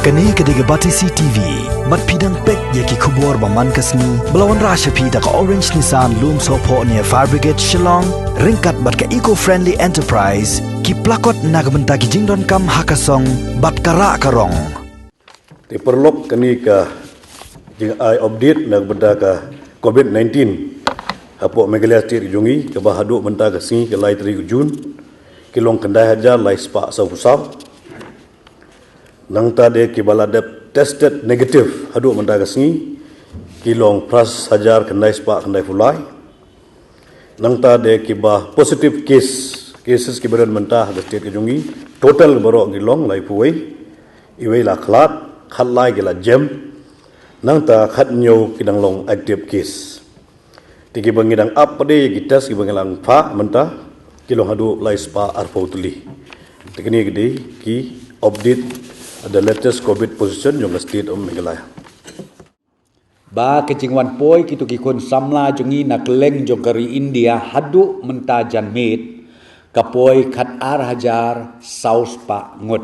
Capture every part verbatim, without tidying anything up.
Kane ka dei ka Batesi T V. Bad phi dang peit ïa ki khubor ba man ka sngi ba la wanrah sha phi da ka Orange Nissan Lumsohphoh near Fire Brigade Shillong, ryngkat bad ka Eco Friendly Enterprise, ki plakot na ka bynta ki jingdonkam ha ka song bad ka rah ka rong. Te paralok, kane ka jingai update na ka bynta ka COVID nineteen hapoh Meghalaya State jong ngi, kaba haduh mynta ka sngi ka lai tarik Jun ki long khyndai hajar lai spah saw phew saw. Nangta de kiba la dep tested negative haduh mynta ka sngi ki long phra hajar khyndai spah khyndai phew lai. Nangta de kiba positive case, cases kiba don mynta ha ka state ka jong ngi, total baroh ki long lai phew wei. Iwei la khlad, khatlai ki la jem. Nangta khathynñiew ki dang long active case. Te kiba ngi dang ap pat de ki test kiba ngi la phah mynta ki long haduh lai spah arphew tylli. Te kine ki dei ki update, the latest COVID position jong ka state of Meghalaya. Ba ka jingwan poi kito ki khun samla jong ngi na kylleng jong ka ri India haduh mynta janmiet ka poi khatar hajar saw spah ngut.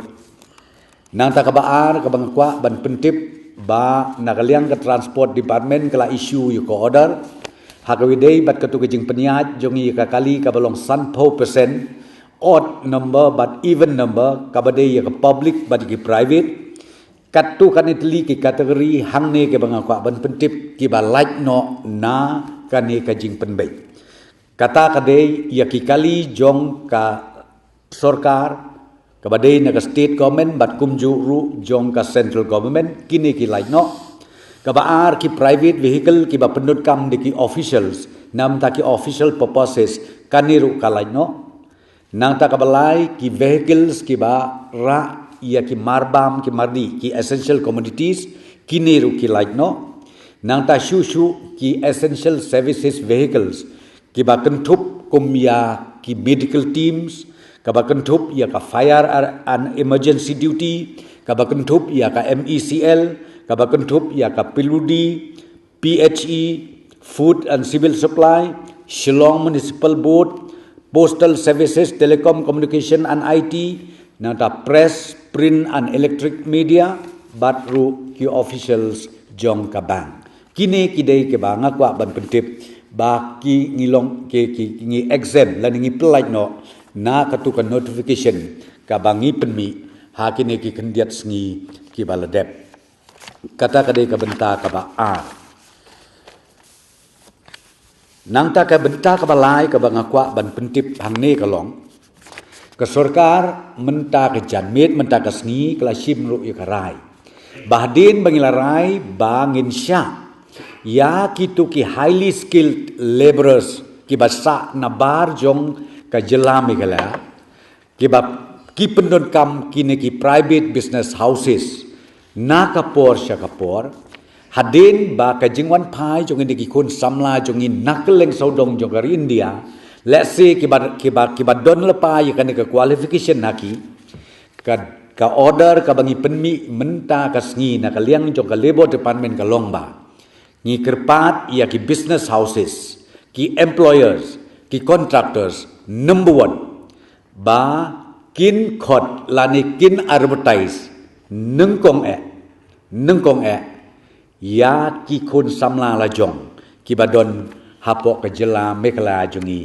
Nangta kaba ar kaba nga kwah ban pyntip ba na ka liang ka Transport Department ka la issue ïa ka order ha kaba dei bad kato ka jingpynïaid jong ngi ïa ka kali kaba long sanphew percent, odd number bad even number, kaba dei ïa ka public bad ïa ki private. Katto katne tylli ki category hangne kiba nga kwah ban pyntip kiba lait noh na kane ka jingpynbeit. Kata ka dei ïa ki kali jong ka sorkar, kaba dei na ka state government bad kumjuh ruh jong ka central government, kine ki lait noh. Kaba ar, ki private vehicle kiba pyndonkam da ki officials na bynta ki official purposes, kane ruh ka lait noh. Nangta kaba lai, ki vehicles kiba rah ïa ki marbam ki mardih, ki essential commodities, kine ruh ki lait noh. Nangta shuh shuh ki essential services vehicles kiba kynthup kum ïa ki medical teams, kaba kynthup ïa ka fire and emergency duty, kaba kynthup ïa ka M E C L, kaba kynthup ïa ka P W D, P H E, Food and Civil Supply, Shillong Municipal Board, Postal Services, Telecom Communication and I T, nangta Press, Print and Electric Media, bad ruh ki officials jong ka bank. Kine ki dei kiba nga kwah ban pyntip ba ki ngi long ki, ki, ki ngi exempt lane ngi pyllait noh na kato ka notification kaba ngi pynmih ha kine ki khyndiat sngi kiba la dep. Kata ka dei ka bynta kaba ar. Nangta ka bynta kaba lai kaba nga kwah ban pyntip hangne ka long, ka sorkar mynta ka janmiet, mynta ka sngi ka la shim ruh ïa ka rai ba hadien ba ngi la rai ba ngin shah ïa kito ki highly skilled labourers kiba sah nabar jong ka jylla Meghalaya, kiba ki pyndonkam kine ki private business houses na ka por sha ka por, hadien ba ka jingwan phai jong kine ki khun samla jong ngi na kylleng sawdong jong ka ri India, lehse kiba, kiba, kiba don lypa ïa kane ka qualification ha ki, ka, ka order kaba ngi pynmih mynta ka sngi na ka liang jong ka Labour Department ka long ba ngi kyrpad ïa ki business houses, ki employers, ki contractors, number one, ba kin khot lane kin advertise nyngkong eh, nyngkong eh ïa ki khun samla lajong kiba don hapoh ka jylla Meghalaya jong ngi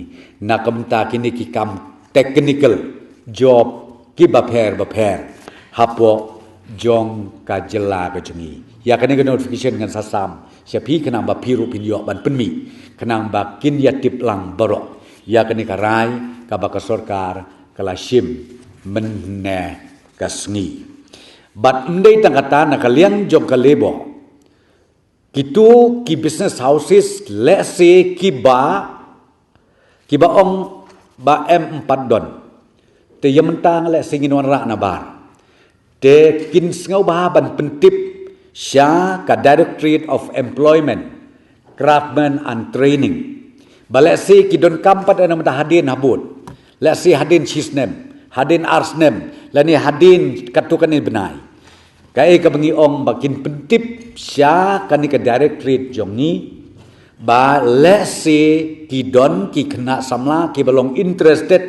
na ka bynta kine ki kam technical job kiba pher bapher hapoh jong ka jylla ka jong ngi. Ïa kane ka notification ngan sa sam sha phi khnang ba phi ruh phin ïoh ban pynmih, khnang ba kin ïa tip lang baroh ïa kane ka rai kaba ka sorkar ka la shim mynne ka sngi. Bad ym dei tang kata, na ka liang jong ka Labour, kito ki business houses lehse kiba, kiba ong ba em em pat don, te ïa mynta nga lehse ngin wanrah nabar, te kin sngewbha ban pyntip sha ka Directorate of Employment, Craftsmen and Training. Ba lehse ki donkam pat na mynta hadien habud, lehse hadien shisnem, hadien arsnem, lane hadien katto katne bnai. Kaei kaba ngi ong ba kin pyntip sha kane ka directorate jong ngi ba lehse ki don ki khynnah samla kiba long interested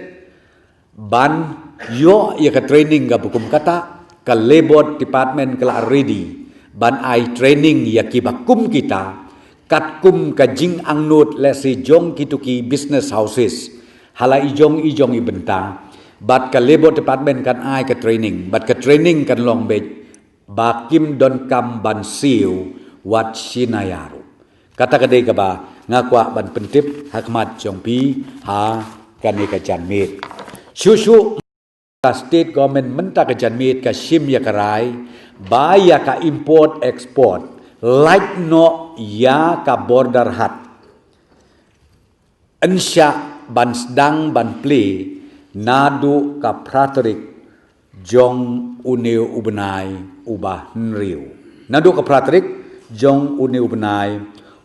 ban ïoh ïa ka training kaba kum kata, Ka Labour Department ka la ready ban ai training ïa kiba kum kita, katkum ka jingangnud lehse jong kito ki business houses ha la i jong i jong i bynta. Bad ka Labour Department kan ai ka training, bad ka training kan long beit ba kim donkam ban siew wat shi naya ruh. Kata ka dei kaba nga kwah ban pyntip ha khmat jong phi ha kane ka janmiet. Shuh shuh, ka state government mynta ka janmiet ka shim ïa ka rai ba ïa ka import export, lait noh ïa ka border haat, yn shah ban sdang ban plie naduh ka phra tarik jong une u bnai uba hynriew. Naduh ka phra tarik jong une u bnai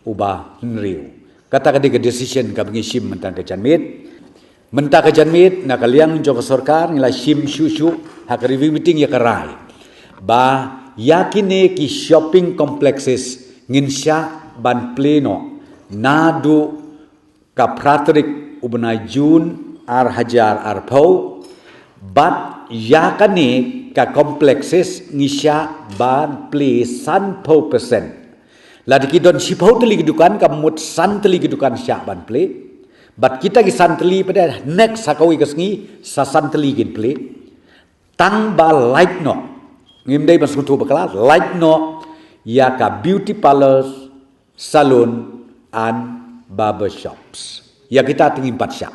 uba hynriew. Kata ka dei ka decision kaba ngi shim mynta ka janmiet. Mynta ka janmiet, na ka liang jong ka sorkar ngi la shim shuh shuh ha ka review meeting ïa ka rai ba ïa kine ki shopping complexes ngin shah ban plie noh naduh ka phra tarik u bnai June ar hajar arphew. Bad ïa kane ka complexes ngi shah ban plie sanphew percent. Lada ki don shiphew tylli ki dukan, ka mut san tylli ki dukan shah ban plie. Bad kita ki san tylli pat, next ha kawei ka sngi sa san tylli kin plie. Tang ba lait noh, ngim dei ban sngewthuh bakla, lait noh ïa ka beauty parlours, salon and barber shops. Ïa kita te ngim pat shah.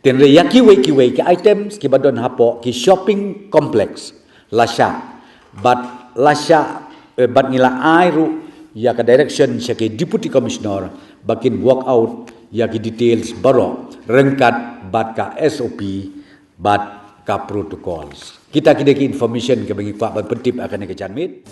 Tynrai ïa kiwei kiwei ki items kiba don hapoh ki shopping complex la shah. Bad la shah, eh, bad ngi la ai ruh ïa ka direction sha ki Deputy Commissioner ba kin work out ïa ki details baroh ryngkat bad ka S O P bad ka protocols. Kita ki dei ki information kiba ngi kwah ban pyntip ha kane ka janmiet.